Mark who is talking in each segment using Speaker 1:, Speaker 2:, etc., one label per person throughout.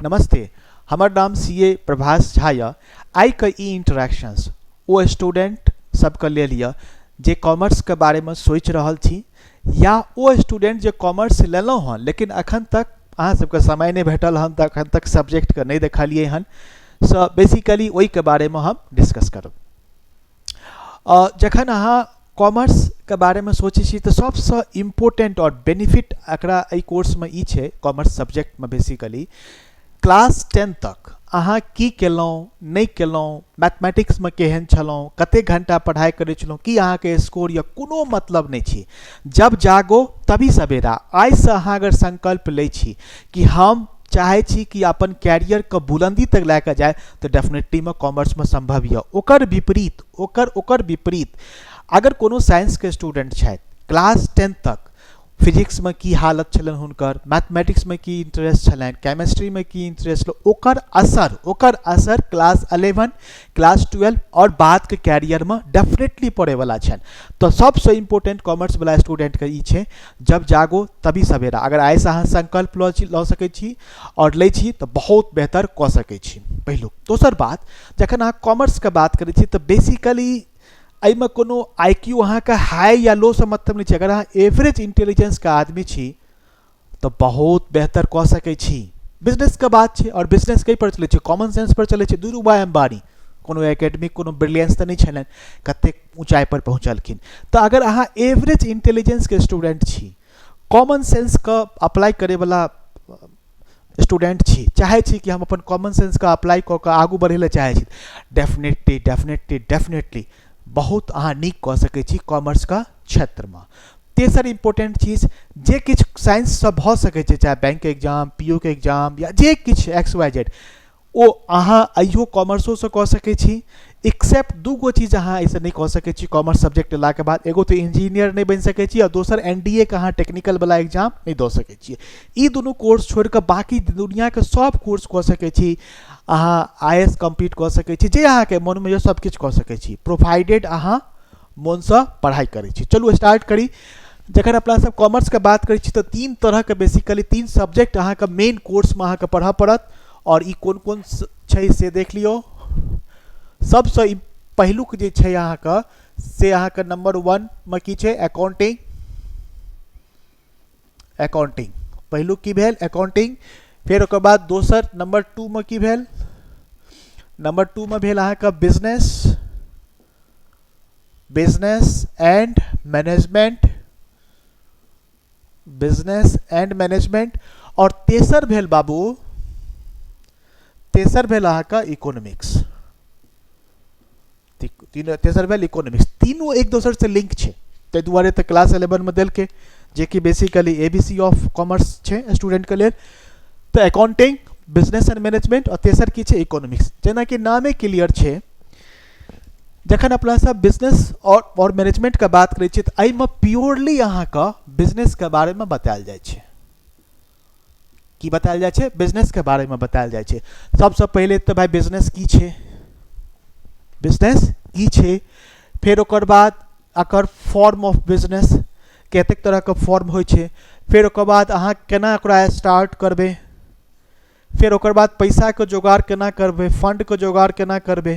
Speaker 1: नमस्ते, हमर नाम सी ए प्रभाष झा यऽ। आइके ई इंटरेक्शंस ओ स्टूडेंट सबके लेल यऽ जे कॉमर्सके बारेमे सोचि रहल छी या ओ स्टूडेंट जे कॉमर्स लेलहुँ हँ लेकिन अखन तक अहाँ सबके समय नहि भेटल हन तऽ अखन तक सब्जेक्टके नहि देखलियै हन। सो बेसिकली ओहिके बारेमे हम डिस्कस करब। जखन अहाँ कॉमर्सके बारेमे सोचै छी तऽ सबसँ इम्पोर्टेन्ट आओर बेनिफिट एकरा एहि कोर्समे ई छै, कॉमर्स सब्जेक्टमे बेसिकली क्लास टेन तक अहाँ की केलहुँ नहि केलहुँ, मैथमेटिक्समे केहन छलहुँ, कतेक घण्टा पढ़ाइ करै छलहुँ, की अहाँके स्कोर यऽ, कोनो मतलब नहि छै। जब जागो तभी सवेरा। आइसँ अहाँ अगर संकल्प लै छी कि हम चाहै छी कि अपन कैरियरके बुलन्दी तक लए कऽ जाय, तऽ डेफिनेटलीमे कॉमर्समे सम्भव यऽ। ओकर विपरीत अगर कोनो साइंसके स्टूडेंट छथि, क्लास टेंथ तक फिजिक्समे की हालत छलनि हुनकर, मैथमेटिक्समे की इंटरेस्ट छलनि, केमिस्ट्रीमे की इंटरेस्ट, ओकर असर क्लास 11, क्लास 12 आओर बादके कैरियरमे डेफिनेटली पड़ैवला छनि। तऽ सबसँ इम्पोर्टेंट कॉमर्सवला स्टूडेंटके ई छै, जब जागो तभी सवेरा। अगर आइसँ अहाँ संकल्प लऽ सकै छी आओर लै छी तऽ बहुत बेहतर कऽ सकै छी। पहिलुक दोसर बात, जखन अहाँ कॉमर्सके बात करै छी तऽ बेसिकली एहिमे कोनो I Q अहाँके हाई या लो से मतलब नहि छै। अगर अहाँ एवरेज इंटेलिजेंसके आदमी छी तऽ बहुत बेहतर कऽ सकै छी। बिजनेसके बात छै आओर बिजनेस कै पर चलै छै? कॉमन सेंस पर चलै छै। धीरू भाई अम्बानी कोनो एकेडमिक, कोनो ब्रिलियंस तऽ नहि छलनि, कतेक ऊँचाइ पर पहुँचलखिन। तऽ अगर अहाँ एवरेज इंटेलिजेंसके स्टूडेंट छी, कॉमन सेंसके अप्लाई करैवला स्टूडेंट छी, चाहै छी कि हम अपन कॉमन सेंसके अप्लाई कऽ कऽ आगू बढ़ै लए चाहै छी, डेफिनेटली, डेफिनेटली, डेफिनेटली बहुत अहाँ नीक कऽ सकै छी कॉमर्सके क्षेत्रमे। तेसर इम्पोर्टेंट चीज, जे किछु साइंससँ भऽ सकै छै, चाहे बैंक एग्जाम, पी ओ के एग्जाम या जे किछु एक्स वाइ जेड, ओ अहाँ अहियो कॉमर्सोसँ कऽ सकै छी, एक्सेप्ट दू गो चीज अहाँ एहिसँ नहि कऽ सकै छी कॉमर्स सब्जेक्ट लेलाके बाद। एगो तऽ इंजीनियर नहि बनि सकै छी आ दोसर एन डी ए के अहाँ टेक्निकलवला एग्जाम नहि दऽ सकै छियै। ई दुनू कोर्स छोड़ि कऽ बाँकी दुनिआँके सभ कोर्स कऽ सकै छी अहाँ। I S complete कऽ सकै छी, जे अहाँके मोनमे यऽ सभ किछु कऽ सकै छी, प्रोवाइडेड अहाँ मोनसँ पढ़ाइ करै छी। चलू स्टार्ट करी। जखन अपना सब कॉमर्सके बात करै छी तऽ तीन तरहके, बेसिकली तीन सब्जेक्ट अहाँके मेन कोर्समे अहाँके पढ़ऽ पड़त। आओर ई कोन कोन छै से देख लियौ। सबसँ पहिलुक जे छै अहाँके, से अहाँके नंबर 1 मे की छै? अकाउंटिंग। अकाउंटिंग पहिलुक की भेल? अकाउंटिंग। फेर ओकर बाद दोसर नंबर 2 मे की भेल? नंबर 2 मे भेल अहाँके business, business and management, business and management. आओर तेसर भेल बाबू, तेसर भेल अहाँके इकोनॉमिक्स। तीन, तेसर भेल इकोनॉमिक्स। तीनू एक दोसर से लिंक छै, ताहि दुआरे तऽ क्लास 11 मे देलकै, जेकि basically A B C of commerce छै स्टूडेंटके लेल। तऽ अकाउंटिंग, बिजनेस एंड मैनेजमेंट आओर तेसर की छै? इकोनॉमिक्स। जेनाकि नामे क्लियर छै, जखन अपना सब बिजनेस आओर मैनेजमेंटके बात करै छियै तऽ एहिमे प्योरली अहाँके बिजनेसके बारेमे बतायल जाइ छै। की बतायल जाइ छै? बिजनेसके बारेमे बतायल जाइ छै। सबसँ पहिले तऽ भाइ बिजनेस की छै, बिजनेस की छै, फेर ओकर बाद एकर फॉर्म ऑफ बिजनेस, कतेक तरहके फॉर्म होइ छै, फेर ओकर बाद अहाँ केना ओकरा स्टार्ट करबै, फेर ओकर बाद पैसाके जोगाड़ केना करबै, फंडके जोगाड़ केना करबै,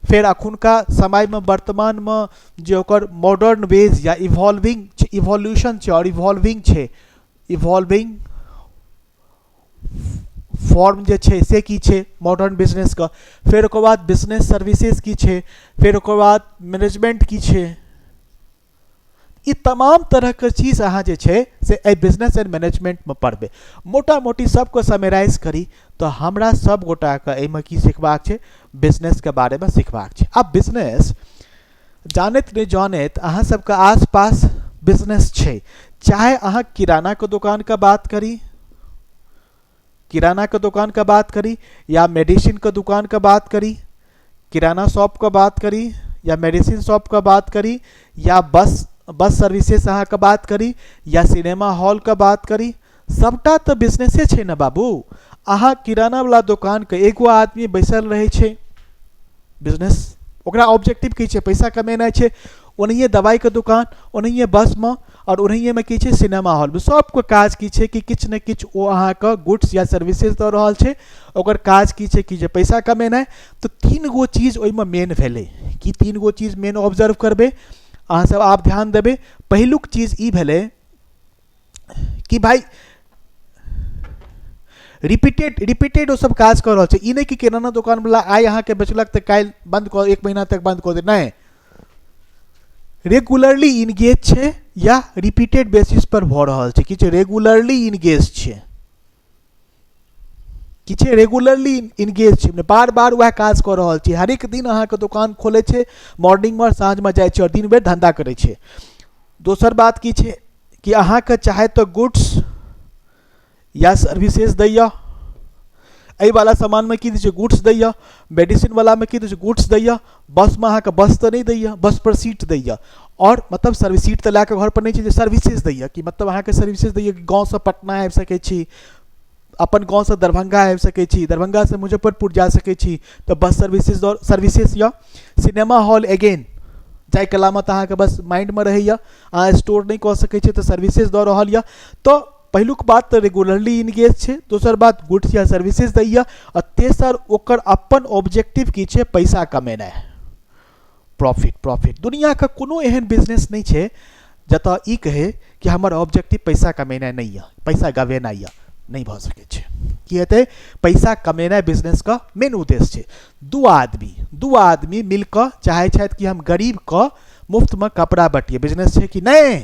Speaker 1: फेर अखुनका समयमे, वर्तमानमे जे ओकर मॉडर्न वेज या इवॉल्विंग, इवोल्यूशन छै आओर इवॉल्विंग छै, इवॉल्विंग फॉर्म जे छै से की छै मॉडर्न बिजनेसके, फेर ओकर बाद बिजनेस सर्विसेज की छै, फेर ओकर बाद मैनेजमेंट की छै। ई तमाम तरहके चीज अहाँ जे छै से एहि बिजनेस एंड मैनेजमेंटमे पढ़बै। मोटा मोटी सबके समराइज करी तऽ हमरा सब गोटाके एहिमे की सिखबाक छै? बिजनेसके बारेमे सिखबाक छै। आब बिजनेस जानैत नहि जानैत अहाँ सबके आसपास बिजनेस छै। चाहे अहाँ किरानाके दोकानके बात करी, किरानाके दोकानके बात करी या मेडिसिनके दोकानके बात करी, किराना शॉपके बात करी या मेडिसिन शॉपके बात करी या बस बस सर्विसेज अहाँके बात करी या सिनेमा हॉलके बात करी, सबटा तऽ बिजनेसे छै ने बाबू। अहाँ किरानावला दोकानके एगो आदमी बैसल रहै छै, बिजनेस, ओकरा ऑब्जेक्टिव की छै? पैसा कमेनाइ छै। ओनाहिए दवाइके दोकान, ओनाहिए बसमे आओर ओनाहिएमे की छै सिनेमा हॉलमे सबके काज की छै कि किछु ने किछु ओ अहाँके गुड्स या सर्विसेज दऽ रहल छै। ओकर काज की छै कि जे पैसा कमेनाइ। तऽ 3 गो चीज ओहिमे मेन भेलै कि 3 गो चीज मेन ऑब्जर्व करबै अहाँ सब। आब ध्यान देबै, पहिलुक चीज ई भेलै कि भाइ रिपीटेड रिपीटेड ओ सब काज कऽ रहल छै। ई नहि कि किराना दोकानवला आइ अहाँके बेचलक तऽ काल्हि बन्द कऽ एक महीना तक बन्द कऽ दे। नहि, रेगुलरली इनगेज छै या रिपीटेड बेसिस पर भऽ रहल छै किछु। रेगुलरली इनगेज छै, किछु रेगुलरली इनगेज छै, बार बार वएह काज कऽ रहल छै। हरेक दिन अहाँके दोकान खोलै छै मॉर्निंगमे, साँझमे जाइ छै आओर दिन भरि धन्धा करै छै। दोसर बात की छै कि अहाँके चाहे तऽ गुड्स या सर्विसेज दैए। एहिवला सामानमे की दै छै? गुड्स दैए। मेडिसिनवलामे की दै छै? गुड्स दैए। बसमे अहाँके बस तऽ नहि दैए, बसपर सीट दैए आओर मतलब सर्विस, सीट तऽ लए कऽ घरपर नहि छै जे सर्विसेज दैए कि मतलब अहाँके सर्विसेज दैए कि गाँवसँ पटना आबि सकै छी, अपन गाँवसँ दरभंगा आबि सकै छी, दरभंगासँ मुजफ्फरपुर जा सकै छी। तऽ बस सर्विसेज सर्विसेज यऽ। सिनेमा हॉल अगेन जाहि कलामे तऽ अहाँके बस माइंडमे रहैए, अहाँ स्टोर नहि कऽ सकै छियै, तऽ सर्विसेज दऽ रहल यऽ। तऽ पहिलुक बात तऽ रेगुलरली इनगेज छै, दोसर बात गुड्स या सर्विसेज दैए आ तेसर ओकर अपन ऑब्जेक्टिव की छै? पैसा कमेनाइ, प्रॉफिट, प्रॉफिट। दुनिआँके कोनो एहन बिजनेस नहि छै जतऽ ई कहै कि हमर ऑब्जेक्टिव पैसा कमेनाइ नहि यऽ, पैसा गवेनाइ यऽ। नहि भऽ सकै छै। की हेतै? पैसा कमेनाइ बिजनेसके मेन उद्देश्य छै। 2 आदमी मिल कऽ चाहै छथि कि हम गरीबके मुफ्तमे कपड़ा बटियै, बिजनेस छै कि नहि?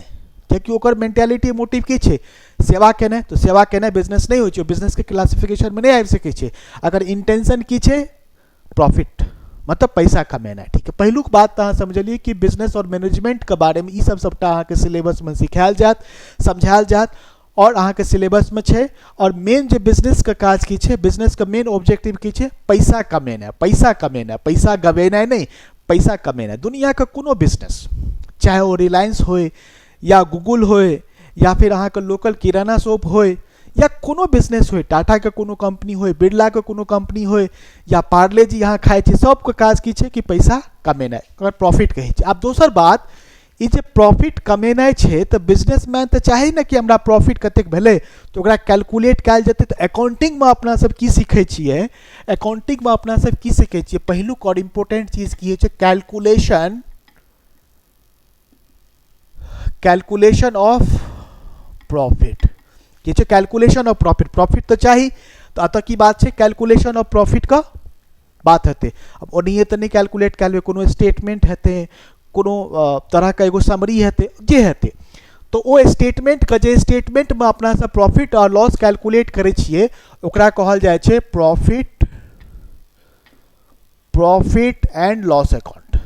Speaker 1: कियाकि ओकर मेंटालिटी, मोटिव की छै? सेवा केनाइ। तऽ सेवा केनाइ बिजनेस नहि होइ छै, बिजनेसके क्लासिफिकेशनमे नहि आबि सकै छै अगर इंटेंशन की छै? प्रॉफिट, मतलब पैसा कमेनाइ। ठीक है, पहिलुक बात तऽ अहाँ समझलियै कि बिजनेस आओर मैनेजमेंटके बारेमे ई सब सबटा अहाँके सिलेबसमे सिखायल जायत, समझायल जायत आओर अहाँके सिलेबसमे छै। आओर मेन जे बिजनेसके काज की छै, बिजनेसके मेन ऑब्जेक्टिव की छै? पैसा कमेनाइ, पैसा कमेनाइ, पैसा गवेनाइ नहि, पैसा कमेनाइ। दुनिआँके कोनो बिजनेस, चाहे ओ रिलायंस होय या गूगल होय या फिर अहाँके लोकल किराना शॉप होय या कोनो बिजनेस होय, टाटाके कोनो कम्पनी होय, बिरलाके कोनो कम्पनी होय या पार्ले जी अहाँ खाइ छी, सबके काज की छै कि पैसा कमेनाइ, ओकर प्रॉफिट कहै छै। आब दोसर बात ई जे प्रॉफिट कमेनाइ छै तऽ बिजनेसमैन तऽ चाही ने कि हमरा प्रॉफिट कतेक भेलै, तऽ ओकरा कैलकुलेट कयल जेतै। तऽ अकाउंटिंगमे अपना सब की सीखै छियै? अकाउंटिंगमे अपना सब की सीखै छियै? पहिलुक आओर इम्पोर्टेंट चीज की होइ छै? Calculation, calculation of profit. की छै? Calculation of profit. प्रॉफिट तऽ चाही, तऽ एतऽ की बात छै? कैलकुलेशन ऑफ प्रॉफिटके बात हेतै। आब ओनाहिए तऽ नहि कैलकुलेट कए लेबै, कोनो स्टेटमेंट हेतै, कोनो तरहके एगो समरी हेतै जे हेतै। तऽ ओ स्टेटमेंटके, जे स्टेटमेंटमे अपना सब प्रॉफिट आओर लॉस कैलकुलेट करै छियै, ओकरा कहल जाइ छै प्रॉफिट एंड लॉस अकाउंट।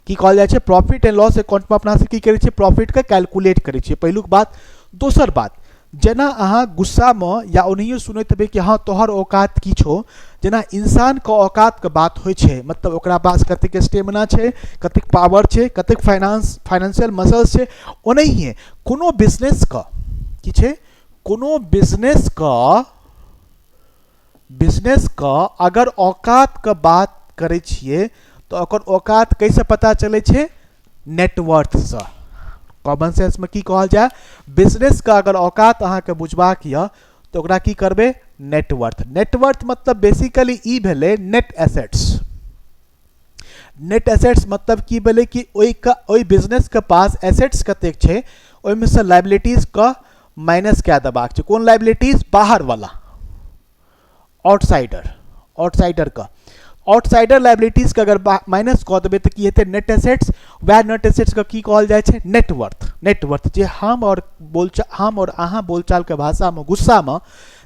Speaker 1: की कहल जाइ छै? प्रॉफिट एंड लॉस अकाउंटमे अपना सब की करै छियै? प्रॉफिटके कैलकुलेट करै छियै। पहिलुक बात। दोसर बात, जेना अहाँ गुस्सामे या ओनाहियो सुनैत हेबै कि हँ, तोहर औकात की छौ। जेना इंसानके औकातके बात होइ छै, मतलब ओकरा पास कतेक स्टेमिना छै, कतेक पावर छै, कतेक फाइनेंशियल मसल्स छै, ओनाहिए कोनो बिजनेसके की छै? कोनो बिजनेसके अगर औकातके बात करै छियै तऽ ओकर औकात कैसे पता चलै छै? नेटवर्थसँ। कॉमन सेंसमे की कहल जाय, बिजनेसके अगर औकात अहाँके बुझबाक यऽ तऽ ओकरा की करबै? Net worth. Net worth मतलब बेसिकली ई भेलै नेट एसेट्स। नेट एसेट्स मतलब की भेलै कि ओहि बिजनेसके पास एसेट्स कतेक छै, ओहिमे से लाइबिलिटीजके माइनस कए देबाक छै। कोन लाइबिलिटीज? बाहरवला, आउटसाइडर, आउटसाइडरके, आउटसाइडर लाइबिलिटीजके अगर माइनस कऽ देबै तऽ की हेतै? Net assets. वएह नेट एसेट्सके की कहल जाइ छै? Net worth. Net worth जे हम आओर अहाँ बोलचालके भाषामे गुस्सामे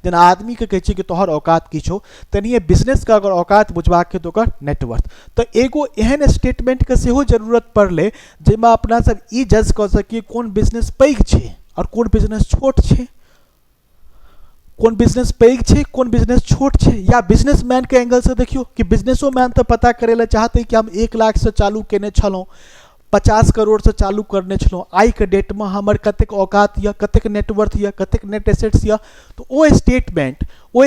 Speaker 1: जेना आदमीके कहै छियै कि तोहर औकात की छौ, तेनाहिए बिजनेसके अगर औकात बुझबाक छै तऽ ओकर नेटवर्थ। तऽ एगो एहन स्टेटमेंटके सेहो जरूरत पड़लै जाहिमे अपना सब ई जज कऽ सकी कोन बिजनेस पैघ छै आओर कोन बिजनेस छोट छै, कोन बिजनेस पैघ छै, कोन बिजनेस छोट छै। या बिजनेसमैनके एंगलसँ देखियौ कि बिजनेसो मैन तऽ पता करै लए चाहतै कि हम 1 लाखसँ चालू केने छलहुँ, 50 करोड़सँ चालू करने छलहुँ, आइके डेटमे हमर कतेक औकात यऽ, कतेक नेटवर्थ यऽ, कतेक नेट एसेट्स यऽ। तऽ ओ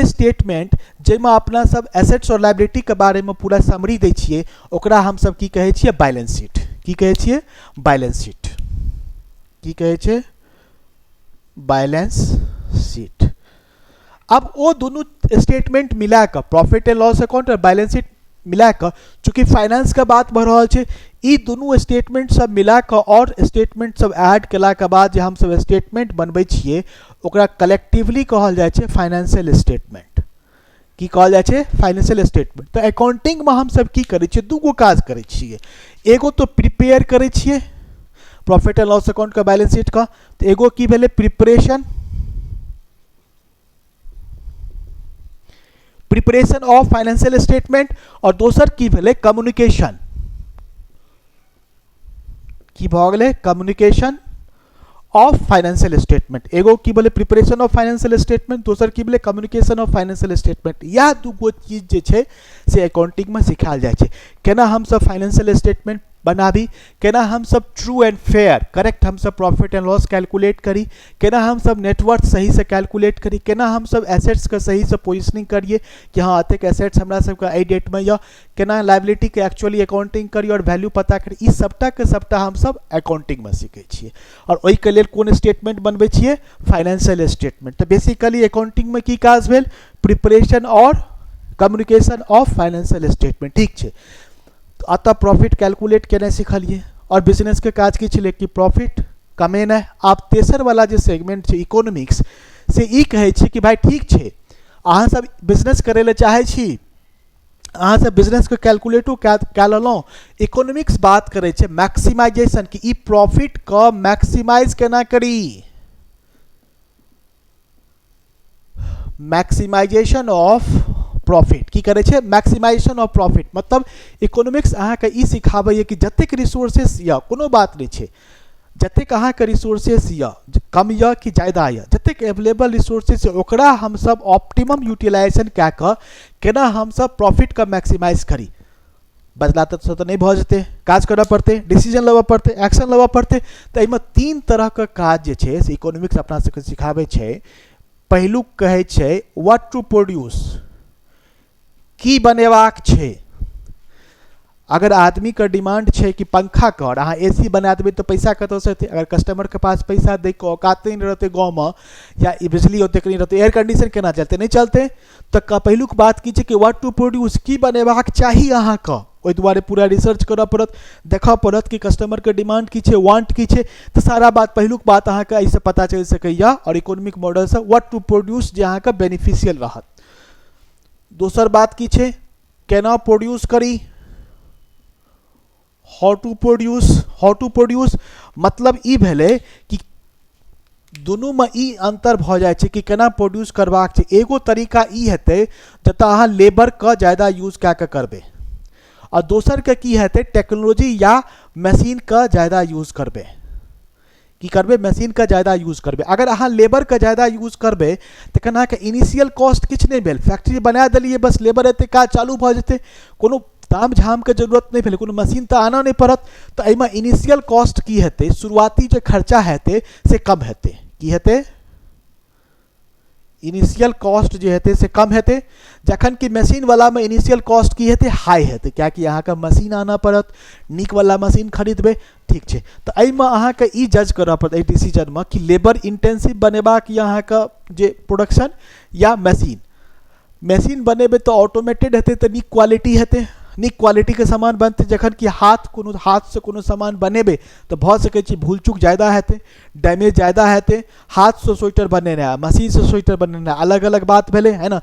Speaker 1: स्टेटमेंट जाहिमे अपना सब एसेट्स आओर लाइबिलिटीके बारेमे पूरा समरी दै छियै, ओकरा हमसब की कहै छियै? Balance sheet. की कहै छियै? Balance sheet. की कहै छै? Balance sheet. आब ओ दुनू स्टेटमेंट मिला कऽ, प्रॉफिट एंड लॉस अकाउंट और बैलेंस शीट मिला कऽ, चूँकि फाइनेंस के बात भऽ रहल छै, ई दुनू स्टेटमेंट सब मिला कऽ और स्टेटमेंट सब ऐड केलाके बाद जे हमसब स्टेटमेंट बनबै छियै, ओकरा कलेक्टिवली कहल जाइ छै फाइनेंशियल स्टेटमेंट। की कहल जाइ छै? Financial statement. तऽ अकाउंटिंगमे हमसब की करै छियै? दूगो काज करै छियै। एगो तऽ प्रिपेयर करै छियै प्रॉफिट एंड लॉस अकाउंटके, बैलेंस शीटके। तऽ एगो की भेलै? Preparation of financial statement. और दोसर की भेलै? कम्युनिकेशन। की भऽ गेलै? Communication of financial statement. एगो की भेलै? Preparation of financial statement. दोसर की भेलै? Communication of financial statement. इएह दूगो चीज जे छै से अकाउंटिंगमे सिखायल जाइ छै। केना हमसब फाइनेंशियल स्टेटमेंट बनाबी, केना हमसब ट्रू एंड फेयर करेक्ट हमसब प्रॉफिट एंड लॉस कैलकुलेट करी, केना हमसब नेटवर्थ सहीसँ कैलकुलेट करी, केना हमसब एसेट्सके सहीसँ पोजिशनिंग करिए कि हँ, एतेक एसेट्स हमरा सबके एहि डेटमे यऽ, केना लाइबिलिटीके एक्चुअली अकाउंटिंग करी आओर वैल्यू पता करी, ई सबटाके सबटा हमसब अकाउंटिंगमे सीखै छियै। आओर ओहिके लेल कोन स्टेटमेंट बनबै छियै? Financial statement. तऽ बेसिकली अकाउंटिंगमे की काज भेल? प्रिपरेशन आओर कम्युनिकेशन ऑफ फाइनेंशियल स्टेटमेंट। ठीक छै? तऽ एतऽ प्रॉफिट कैलकुलेट केनाइ सिखलियै आओर बिजनेसके काज की छलै? कि प्रॉफिट कमेनाइ। आब तेसर वाला जे सेगमेंट छै इकोनॉमिक्स, से ई कहै छै कि भाइ ठीक छै, अहाँ सब बिजनेस करै लए चाहै छी, अहाँ सब बिजनेसके कैलकुलेटो कए लेलहुँ। इकोनॉमिक्स बात करै छै मैक्सिमाइजेशन, कि ई प्रॉफिटके मैक्सिमाइज केना करी। मैक्सिमाइजेशन ऑफ प्रॉफिट की करै छै? मैक्सिमाइजेशन ऑफ प्रॉफिट मतलब इकोनॉमिक्स अहाँके ई सिखाबैए कि जतेक रिसोर्सेस यऽ, कोनो बात नहि छै जतेक अहाँके रिसोर्सेस यऽ, कम यऽ कि ज्यादा यऽ, जतेक एवेलेबल रिसोर्सेस यऽ, ओकरा हमसब ऑप्टिमम यूटिलाइजेशन कए कऽ केना हमसब प्रॉफिटके मैक्सिमाइज करी। बजला तऽ नहि भऽ जेतै, काज करऽ पड़तै, डिसीजन लेबऽ पड़तै, एक्शन लेबऽ पड़तै। तऽ एहिमे तीन तरहके काज जे छै से इकोनॉमिक्स अपना सबके सिखाबै छै। पहिलुक कहै छै what two produce, की बनेबाक छै। अगर आदमीके डिमांड छै कि पंखा कर, अहाँ ए सी बना देबै तऽ पैसा कतऽसँ एतै? अगर कस्टमरके पास पैसा दैके औकाते नहि रहतै गाँवमे या ई बिजली ओतेक नहि रहतै, एयर कंडीशन केना चलतै? नहि चलतै। तऽ पहिलुक बात की छै कि what two produce, की बनेबाक चाही अहाँके। ओहि दुआरे पूरा रिसर्च करऽ पड़त, देखऽ पड़त कि कस्टमरके डिमांड की छै, वांट की छै। तऽ सारा बात, पहिलुक बात अहाँके एहिसँ पता चलि सकैए आओर इकोनॉमिक मॉडलसँ what two produce जे अहाँके बेनिफिशियल रहत। दोसर बात की छै? केना प्रोड्यूस करी, how to produce. How to produce मतलब ई भेलै कि दुनूमे ई अन्तर भऽ जाइ छै कि केना प्रोड्यूस करबाक छै। एगो तरीका ई हेतै जतऽ अहाँ लेबरके ज्यादा यूज कए कऽ करबै आ दोसरके की हेतै? टेक्नोलॉजी या मशीनके ज्यादा यूज करबै। की करबै? मशीनके ज्यादा यूज करबै। अगर अहाँ लेबरके ज्यादा यूज करबै तखन अहाँके इनिशियल कॉस्ट किछु नहि भेल। फैक्ट्री बना देलियै, बस लेबर एतै, काज चालू भऽ जेतै। कोनो ताम झामके जरूरत नहि भेलै, कोनो मशीन तऽ आनऽ नहि पड़त। तऽ एहिमे इनिशियल कॉस्ट की हेतै? शुरुआती जे खर्चा हेतै से कम हेतै। की हेतै? इनिशियल कॉस्ट जे हेतै से कम हेतै, जखन कि मशीन वलामे इनिशियल कॉस्ट की हेतै? हाई हेतै, कियाकि अहाँके मशीन आनऽ पड़त, नीक वाला मशीन खरीदबै। ठीक छै? तऽ एहिमे अहाँके ई जज करऽ पड़त एहि डिसीजनमे कि लेबर इंटेंसिव बनेबाक यऽ अहाँके जे प्रोडक्शन या मशीन। मशीन बनेबै तऽ ऑटोमेटेड हेतै, तऽ नीक क्वालिटी हेतै, नीक क्वालिटीके सामान बनतै, जखन कि हाथ कोनो हाथसँ कोनो सामान बनेबै तऽ भऽ सकै छै भूल चूक ज्यादा हेतै, डैमेज ज्यादा हेतै। हाथसँ स्वेटर बनेनाइ आ मशीनसँ स्वेटर बनेनाइ अलग अलग बात भेलै, है ने?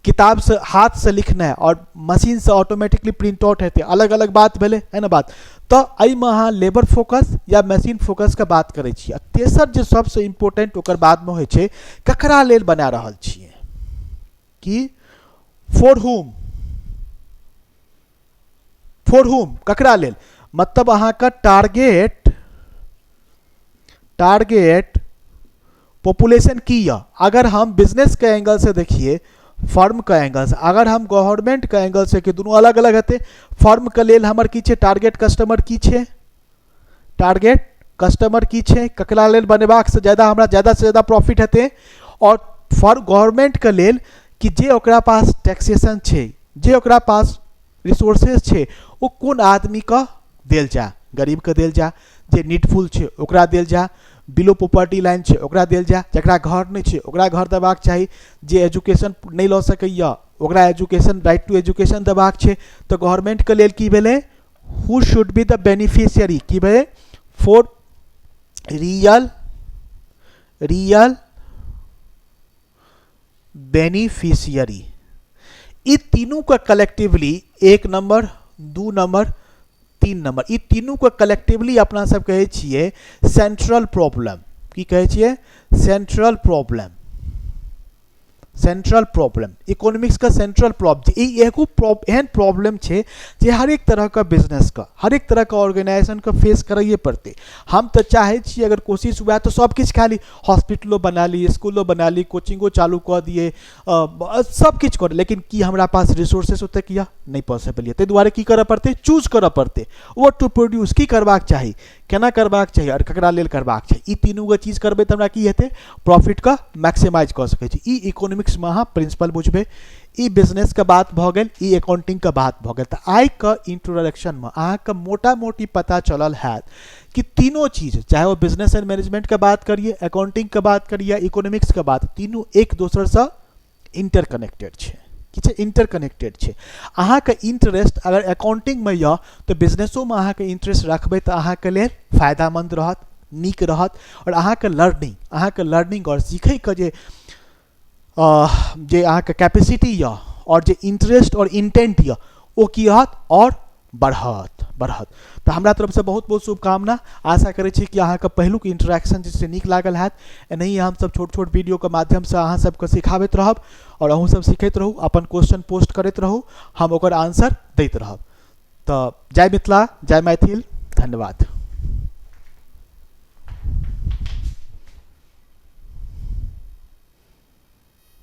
Speaker 1: किताबसँ हाथसँ लिखनाइ आओर मशीनसँ ऑटोमेटिकली प्रिंट आउट हेतै, अलग अलग बात भेलै, है ने बात? तऽ एहिमे अहाँ लेबर फोकस या मशीन फोकसके बात करै छी। आ तेसर जे सबसँ इम्पोर्टेंट ओकर बादमे होइ छै, ककरा लेल बना रहल छियै, कि फॉर हुम। फॉर हुम, ककरा लेल, मतलब अहाँके टारगेट टारगेट पॉपुलेशन की यऽ। अगर हम बिजनेस के एंगल से देखिए, फर्म के एंगल से, अगर हम गवर्नमेंट के एंगल से, कि दुनू अलग अलग हेतै। फर्म के लेल हमर की छै? टारगेट कस्टमर की छै? टारगेट कस्टमर की छै? ककरा लेल बनेबाक से ज्यादा हमरा ज्यादा से ज्यादा प्रॉफिट हेतै? आओर फॉर गवर्नमेंट के लेल कि जे ओकरा पास टैक्सेशन छै, जे ओकरा पास रिसोर्सेज छै, ओ कोन आदमीके देल जाय? गरीबके देल जाय, जे नीडफुल छै ओकरा देल जाय, बिलो पॉपर्टी लाइन छै ओकरा देल जाय, जकरा घर नहि छै ओकरा घर देबाक चाही, जे एजुकेशन नहि लऽ सकैए ओकरा एजुकेशन, राइट टू एजुकेशन देबाक छै। तऽ गवर्नमेंटके लेल की भेलै, who should be the beneficiary, की भेलै, फोर रियल रियल बेनिफिशियरी। ई तीनूके कलेक्टिवली 1 नंबर, 2 नंबर, 3 नंबर, ई तीनूके कलेक्टिवली अपना सब कहै छियै सेंट्रल प्रॉब्लम। की कहै छियै? Central problem. Central problem economics के सेंट्रल प्रॉब्लम, ई एगो एहन प्रॉब्लम छै जे हर एक तरह के बिजनेस के, हर एक तरह के ऑर्गेनाइजेशन के फेस करैए पड़तै। हम तऽ चाहै छियै अगर कोशिश हुए तऽ सब किछु खा ली, हॉस्पिटलो बना ली, स्कूलो बना ली, कोचिंगो चालू कऽ दियै, सब किछु करी, लेकिन की हमरा पास रिसोर्सेस ओतेक यऽ? नहि पॉसिबल यऽ। ताहि दुआरे की करऽ पड़तै? चूज करऽ पड़तै what two produce, की करबाक चाही, केना करबाक चाही आओर ककरा लेल करबाक चाही। ई तीनू गो चीज करबै तऽ हमरा की हेतै? प्रॉफिटके मैक्सिमाइज कऽ सकै छी। ई इकोनॉमिक्समे अहाँ प्रिंसिपल बुझबै। ई बिजनेसके बात भऽ गेल, ई अकाउंटिंगके बात भऽ गेल। तऽ आइके इंट्रोडक्शनमे अहाँके मोटा मोटी पता चलल हैत कि तीनों चीज, चाहे ओ बिजनेस एंड मैनेजमेंटके बात करिए, अकाउंटिंगके बात करिए या इकोनॉमिक्सके बात, तीनू एक दोसरसँ इंटरकनेक्टेड छै। की छै? इंटरकनेक्टेड छै। अहाँके इंटरेस्ट अगर अकाउंटिंगमे यऽ तऽ बिजनेसोमे अहाँके इंटरेस्ट रखबै तऽ अहाँके लेल फायदामन्द रहत, नीक रहत। आओर अहाँके लर्निंग, अहाँके लर्निंग आओर सीखैके जे जे अहाँके कैपेसिटी यऽ आओर जे इंटरेस्ट आओर इंटेंट यऽ ओ की रहत? आओर बढ़त, बढ़त। तऽ हमरा तरफसँ बहुत बहुत शुभकामना। आशा करै छी कि अहाँके पहिलुक इंटरेक्शन जे छै नीक लागल हैत। एनाहिए हमसब छोट छोट वीडियोके माध्यमसँ अहाँ सबके सिखाबैत रहब आओर अहूँ सब सीखैत रहू, अपन क्वेश्चन पोस्ट करैत रहू, हम ओकर आंसर दैत रहब। तऽ जय मिथिला, जय मैथिल, धन्यवाद।